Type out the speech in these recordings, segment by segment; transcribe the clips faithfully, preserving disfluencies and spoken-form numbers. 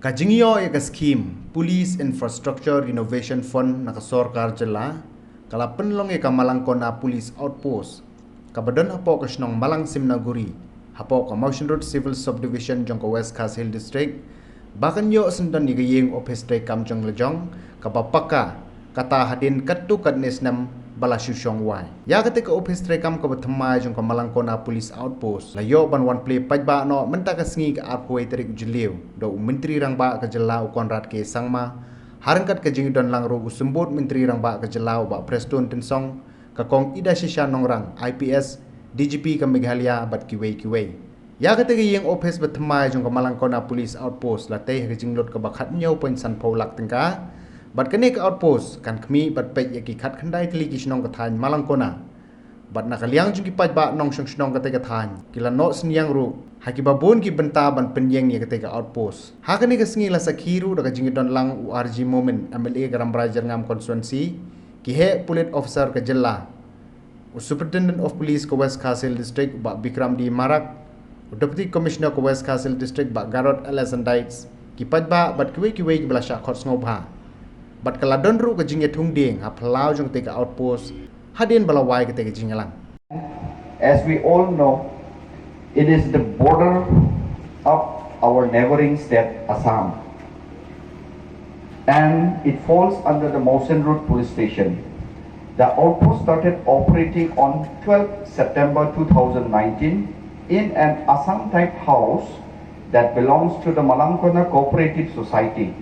Ka jingïoh ïa ka skhim Police Infrastructure Renovation Fund na ka sorkar jylla ka la pynlong ïa ka Malangkona Police Outpost, kaba don hapoh ka shnong Malang Simnaguri, hapoh ka Mawshynrut Civil Subdivision jong ka West Khasi Hills District, ba kan ïoh syndon ïa ka ïing ophis treikam jong la jong kaba paka, kata hadien katto katne snem ba la shu shong wai. Ïa kata ka ophis treikam kaba thymmai jong ka Malangkona Police Outpost la ïoh ban wan plie paidbah noh mynta ka sngi ka arphew tarik u Jylliew da u Myntri Rangbah ka jylla u Conrad K Sangma, ha ryngkat ka jingdon lang ruh u Symbud Myntri Rangbah ka jylla u Bah Prestone Tynsong, ka Kong Idashisha Nongrang, I P S, D G P ka Meghalaya bad kiwei kiwei. Ïa kata ka ïing ophis ba thymmai jong ka Malangkona Police Outpost la tei ha ka jinglut kaba khathynñiew point sanphew lak tyngka. Bad kane ka outpost kan khmih bad peit ïa ki khatkhyndai tylli ki shnong ka thaiñ Malangkona. Bad na ka liang jong ki paidbah nongshong shnong kata ka thaiñ ki la noh synñiang ruh ha kiba bun ki bynta ban pynïeng ïa kata ka outpost. Ha kane ka sngi la sakhi ruh da ka jingdon lang u R G Momin, M L A ka Rambrai Jyrngam Constituency, ki heh pulit officer ka jylla, u Superintendent of Police ka West Khasi Hills District, Bah Bikram D Marak, u Deputy Commissioner ka West Khasi Hills District, Bah Garod L S Andites, ki paidbah bad kiwei kiwei kiba la shah khot sngewbha. Bad ka la don ruh ka jingïathung dieng ha phyllaw jong kata ka outpost hadien ba la wai kata ka jingïalang. As we all know, it is the border of our neighboring state Assam, and it falls under the Mawshynrut Police Station. The outpost started operating on twelfth September two thousand nineteen in an Assam-type house that belongs to the Malangkona Cooperative Society.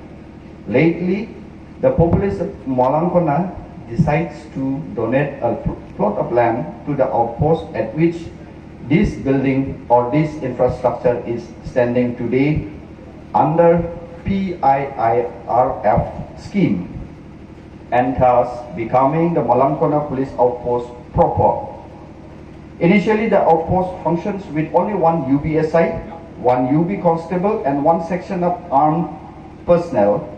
Lately, the populace of Malangkona decides to donate a pl- plot of land to the outpost at which this building or this infrastructure is standing today under P I I R F scheme, and thus becoming the Malangkona Police Outpost proper. Initially, the outpost functions with only one U B S I, one U B constable, and one section of armed personnel,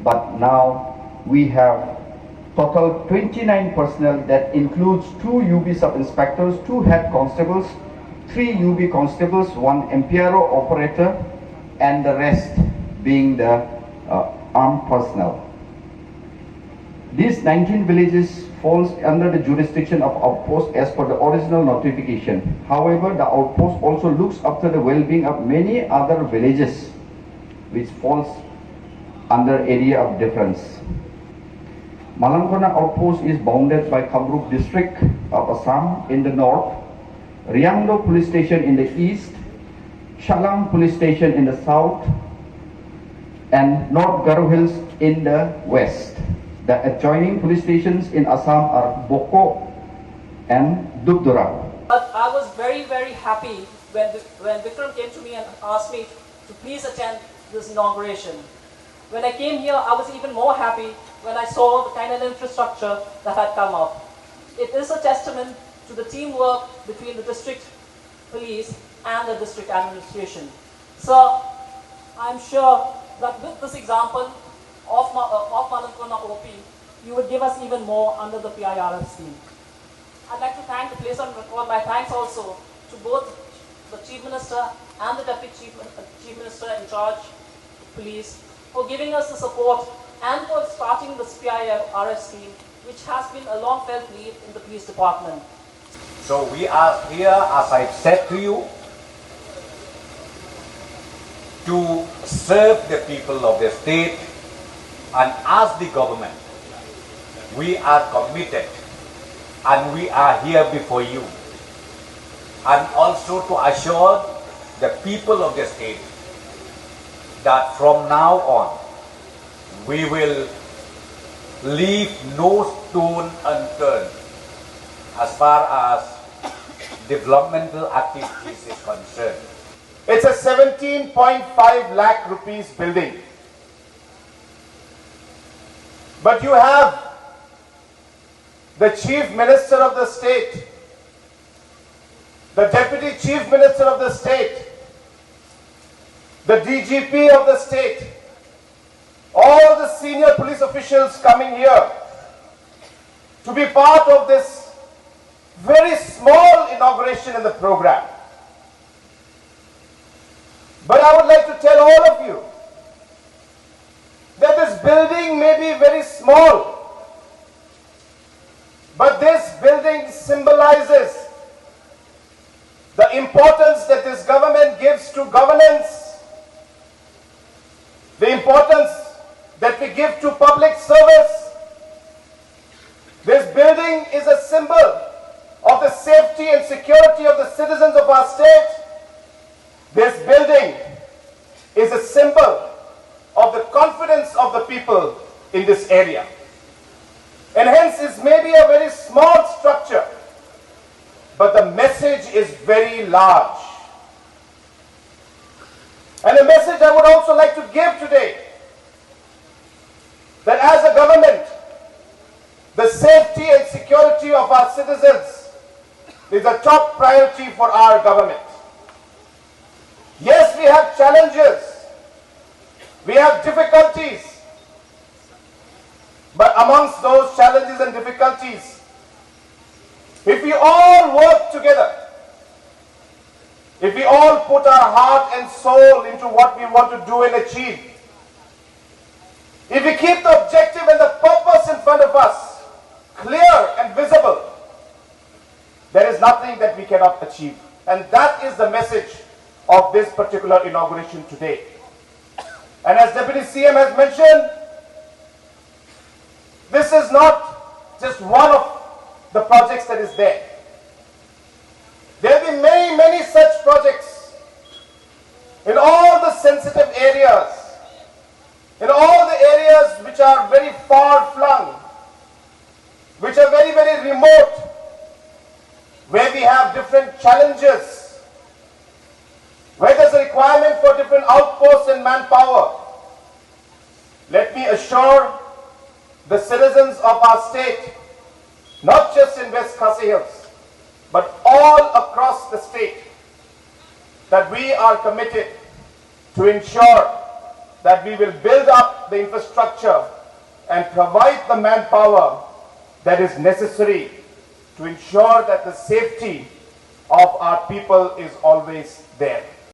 but now we have total twenty-nine personnel that includes two U B sub-inspectors, two head constables, three U B constables, one M P R O operator, and the rest being the uh, armed personnel. These nineteen villages falls under the jurisdiction of outpost as per the original notification. However, the outpost also looks after the well-being of many other villages which falls under area of difference. Malangkona outpost is bounded by Kamrup district of Assam in the north, Riangdo police station in the east, Shalang police station in the south, and North Garo Hills in the west. The adjoining police stations in Assam are Boko and Dubdura. But I was very, very happy when, when Vikram came to me and asked me to please attend this inauguration. When I came here, I was even more happy when I saw the kind of infrastructure that had come up. It is a testament to the teamwork between the district police and the district administration. Sir, I'm sure that with this example of, Ma- uh, of Malangkona O P, you would give us even more under the P I R F scheme. I'd like to thank the place on record. My thanks also to both the Chief Minister and the Deputy Chief, uh, Chief Minister in charge, police, for giving us the support and for starting this P I R F scheme, which has been a long felt need in the police department. So we are here, as I said to you, to serve the people of the state, and as the government, we are committed and we are here before you, and also to assure the people of the state that from now on we will leave no stone unturned as far as developmental activities is concerned. It's a seventeen point five lakh rupees building. But you have the Chief Minister of the state, the Deputy Chief Minister of the state, the D G P of the state, all the senior police officials coming here to be part of this very small inauguration in the program. But I would like to tell all of you That this building may be very small, but this building symbolizes the importance that this government gives to governance, the importance that we give to public service. This building is a symbol of the safety and security of the citizens of our state. This building is a symbol of the confidence of the people in this area. And hence, it may be a very small structure, but the message is very large. And the message I would also like to give today, that as a government, the safety and security of our citizens is a top priority for our government. Yes, we have challenges, we have difficulties, but amongst those challenges and difficulties, if we all work together, if we all put our heart and soul into what we want to do and achieve, if we keep the objective and the purpose in front of us clear and visible, there is nothing that we cannot achieve. And that is the message of this particular inauguration today. And as Deputy C M has mentioned, this is not just one of the projects that is there. There will be many, many such projects in all the sensitive areas, in all the areas which are very far flung, which are very, very remote, where we have different challenges, where there's a requirement for different outposts and manpower. Let me assure the citizens of our state, not just in West Khasi Hills, but all across the state, that we are committed to ensure that we will build up the infrastructure and provide the manpower that is necessary to ensure that the safety of our people is always there.